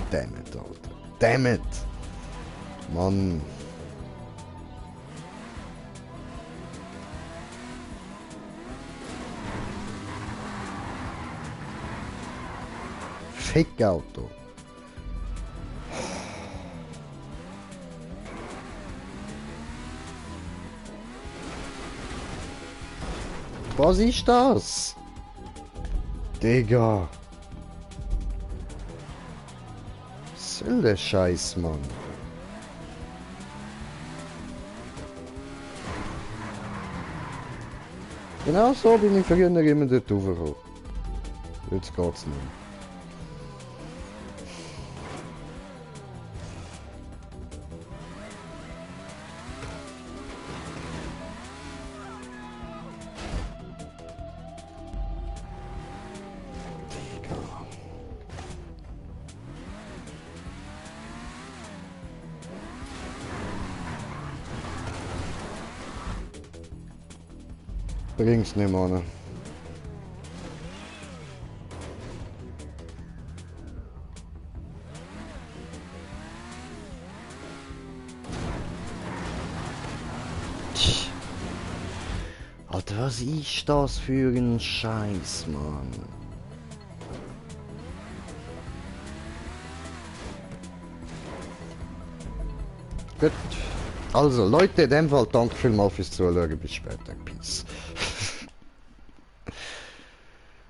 Damn it, Alter. Damn it! Mann. Fick Auto. Was ist das? Digga. Was soll der Scheiß, Mann? Genau so bin ich früher immer dort raufgekommen. Jetzt geht's nicht. Bring's nicht, Mann. Alter, was ist das für ein Scheiß, Mann? Gut. Also, Leute, in dem Fall danke vielmals fürs Zuschauen. Bis später. Peace.